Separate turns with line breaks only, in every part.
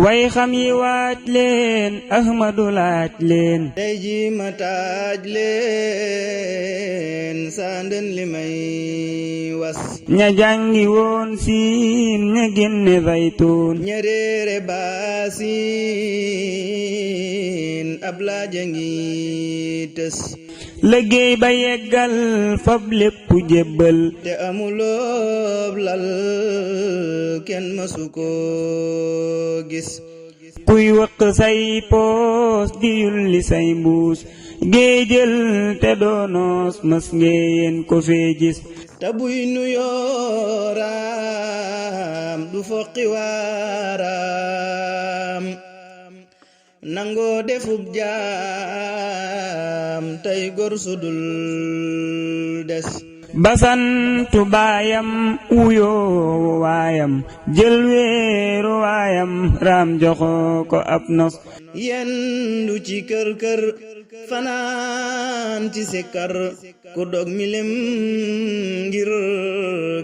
way xam yi waaj leen Ahmadu laaj leen
tey ji ma taaj leen sanden li may was
ña jàngi woon siin ña génne zaytuun
ña réere baasin ab laaja ngi tës
liggéey ba yeggal fab lépp jébbal
te amuloob lal kenn mësu ko gis
kuy wëq say poos di yulli say mbuus géejël te doonoos mës ngeen ko fee gis
te buy nuyooraam du foqi waaraam nangoo defub jaam tey gor sudul des
basantu baayam wuyoo waayam jël weeru waayam raam joxo ko ab nos
yendu ci kër kër fanaan ci sikkar ku dog milem ngir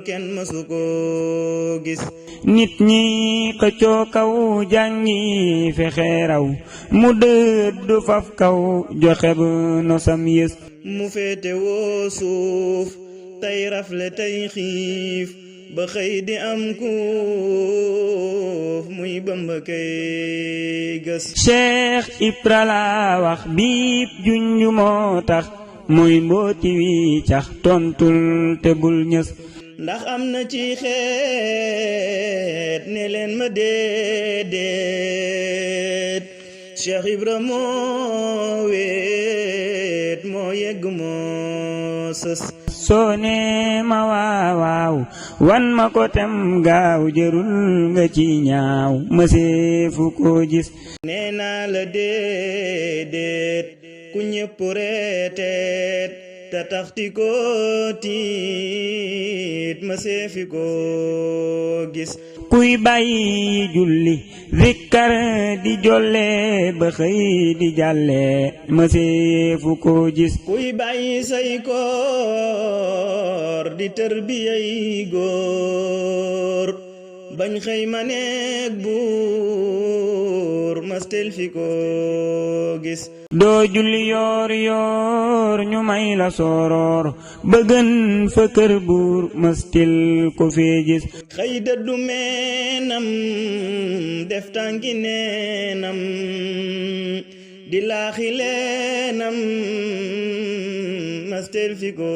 kenn mësu ko gis
nit ñi xëccoo kaw jàngi fexe raw mu dëddu faf kaw joxe bu nosam yës
mu féete woo suuf tey rafle tey xiif ba xëy di am kuuf muy Bamba kay gës
Cheikh Ibra la wax biib junju moo tax muy mbooti wi cax tontul te bul ñës
ndax am na ci xeet ne leen ma déedéet Cheikh Ibra moo weet moo yegg moo sës
soo ne ma waawaaw wan ma ko tem gaaw jërul nga ci ñaaw mëseefu ko gis
nee naa la déedéet ku ñépp reeteet te taxti ko tiit mëseefi ko gis
kuy bàyyi julli zikkar di jolle ba xëy di jàlle mëseefu ko gis
kuy bàyyi say koor di tërbiyay góor bañ xëy ma neeg buur mastel fi ko gis
doo julli yoor yoor ñu may la sooroor ba gën fa kër buur mastil ko fee gis
xëy dëddu meenam def tànki neenam di laaxi leenam mastel fi ko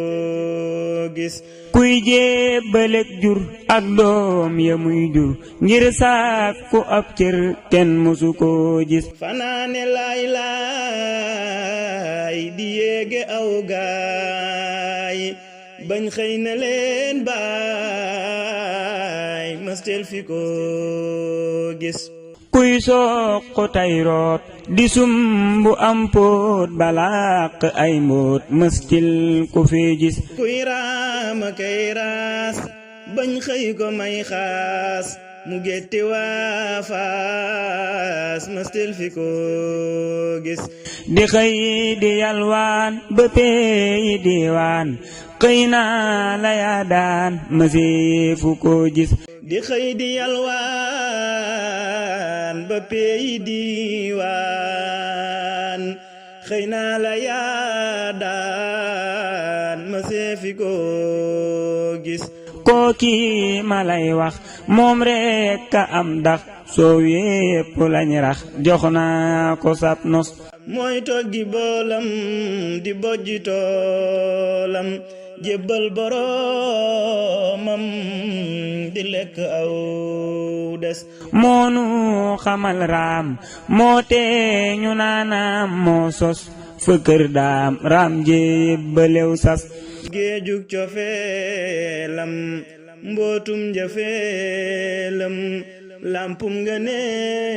gis
kuy jébbaleek jur ak doom ya muy jur ngir sàkku ab cër kenn mësu ko gis
fanaane laay laay di yéege aw gaay bañ xëy na leen baay mastel fi ko gis
kuy soq tay root di sumbu am póot balaq ay mbóot mëstil ko fee gis
kuy raama kay raas bañ xëy ko may xaas mu getti waa faas mastel fi ko gis
di xëy di yalwaan ba peyi diiwaan xëy naa la yaa daan mëseefu ko gis
di xëy di yalwaan ba peyi diiwaan xëy naa la yaa daan mëseefi ko gis
kooki ma lay wax moom rekk a am ndax soo wépp lañ rax jox naa ko sab nos
mooy toggi boolam di bojji toolam jébbal boroomam di lekk aw des
moonu xamal raam moo tee ñu naanaam moo sos fa kër daam raam jébbalew sas
géejug cofeelam mbootum njafeelam lampum nga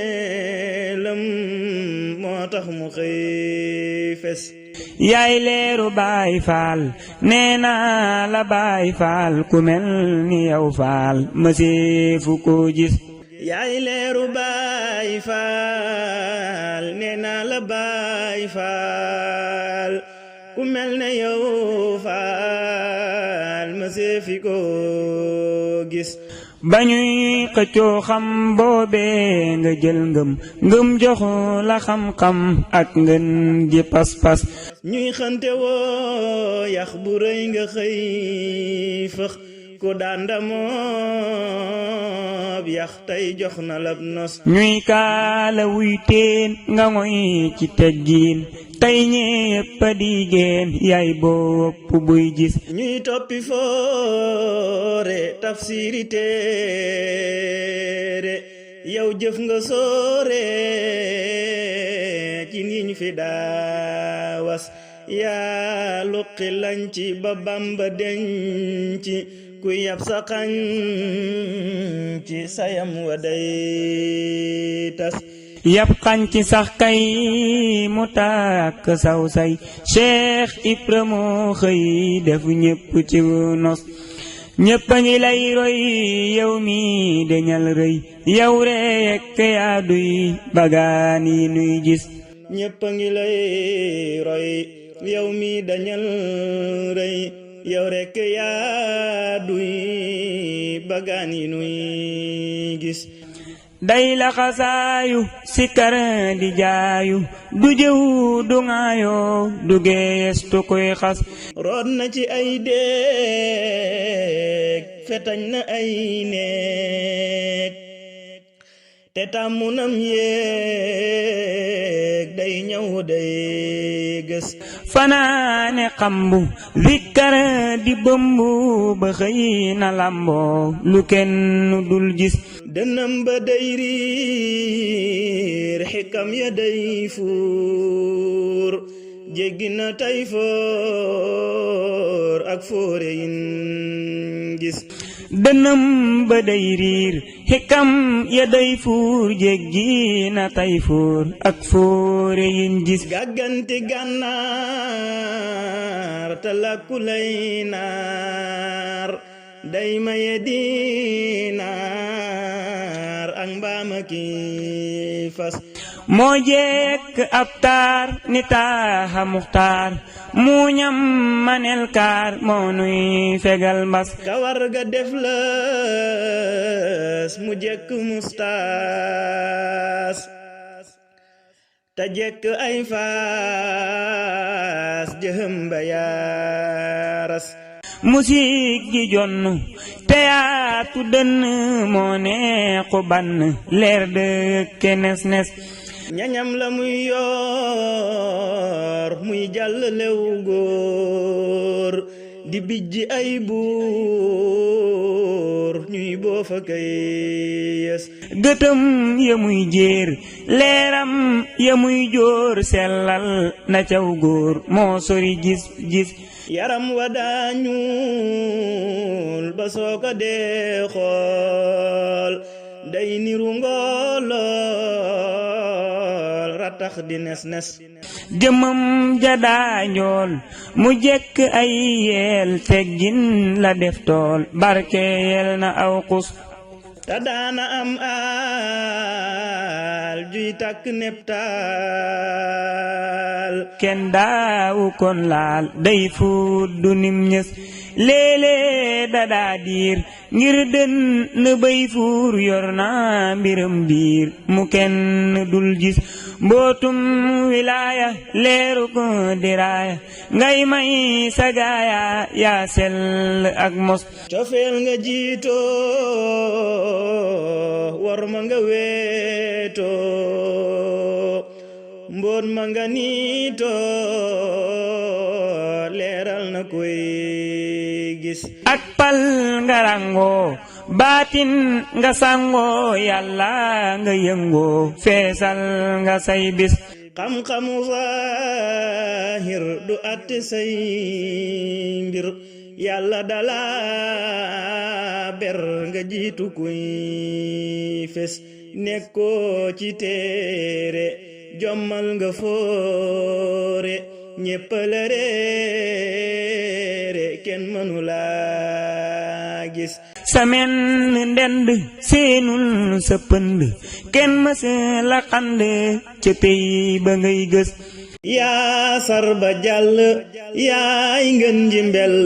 neelam moo tax mu xëy fes
yaay leeru baay faal nee naa la baay faal ku mel ni yow faal mëseefu ko gis
yaay leeru baay faal nee naa la baay faal ku mel ne yow faal mëseefi ko gis
bañuy xëccoo xam boobee nga jël ngëm joxu la xam-xam ak ngën ji pas-pas
ñuy xante woo yax bu rëy nga xëy fëx ku daan damoob yax tey jox na lab nos
ñuy kaala wuy teen nga ngoy ci teggiin tey ñépp a digéen yaay bopp buy gis
ñuy toppi foore tafsiri téere yow jëf nga soore ci niñ fi daawas yaa luqi lañ ci ba Bamba denc ku yab sa xañ ci sayam wa day tas
yab xañ ci sax kay mu tàkk saw say Cheikh Ibra moo xëy def ñépp ci nos ñépp a ngi lay roy yow mi deñal rëy yow rekk yaa duy bagaan yi nuy gis
ñépp a ngi lay roy yow mi dañal rëy yow rekk yaa duy bagaan yi nuy gis
day la xasaayu sikkar di jaayu du jëw du ŋaayoo du geestu koy xas
root na ci ay déeg fetañ na ay neeg te tàmmunam yéeg day ñëw day gës
fanaane xambu zikkar di bëmbu ba xëy na lamboo lu kenn dul gis
dënam ba day riir xikam ya day fuur jéggi na tay foor ak foore yin gis
dënam ba day riir xikam ya day fuur jéggi na tay foor ak foore yin gis
gàgganti gànnaar te làkku lay naar day maye dinaar ak mbaama ki fas
moo jekk ab taar ni taaxa muxtaar mu ñam manel kaar moo nuy fegal mbas
kawar ga def lës mu jekk mustaas te jekk ay faas jëhëm ba yaaras
musik gi jonn te yaatu dënn moo neexu bann leer dëkke nes nes
ñañam la muy yor muy jàll lew góor di bijji ay buur ñuy boofa kay yes
gëtëm ya muy jéer leeram ya muy jóor sellal na caw góor moo sori gis
yaram wa daañuul ba soo ko dee xool day niru ngolool ratax di nes nes
jëmam ja daañool mu jekk ay yeel teggin la def tool barkeel na aw xus
te daana am aal juy takk neptaal
kenn daawu kon laal day fuut du nim ñës léeg-léeg dadaa diir ngir dën na bay fuur yor na mbiram biir mu kenn dul gis mbootum wilaaya leeru ko diraaya ngay may sagaaya yaa sell ak mos
cofeel nga jiitoo war ma nga weetoo mboot ma nga niitoo leeral na koy gis
ak pal nga rangoo baatin nga sangoo yàlla nga yëngoo feesal nga say bis
xam-xamu zaahir du àtte say mbir yàlla dala ber nga jiitu kuy fes nekkoo ci téere jommal nga foore ñépp la réere kenn mënu la gis
samen ndend seenul sa pënd kenn mësa la xand ca pey ba ngay gës
yaa sar ba jàll yaay ngën ji mbell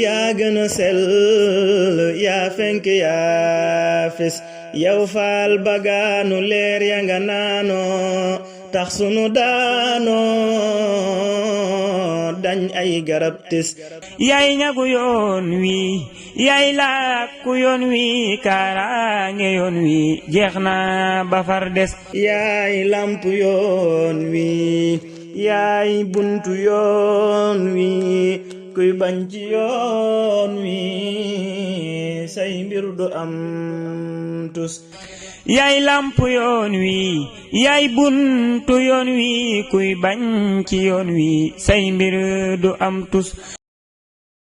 yaa gën a sell yaa fenk yaa fis yow faal bagaanu leer ya nga naanoo tax sunu daanoo dañ ay garab tis
yaay ñagu yoon wi yaay làkku yoon wi kaaraange yoon wi jeex na ba far des
yaay lamp yoon wi yaay buntu yoon wi kuy bañ ci yoon wi say mbir du am tus
yaay lamp yoon wi yaay buntu yoon wi kuy bañ ci yoon wi say mbir du am tus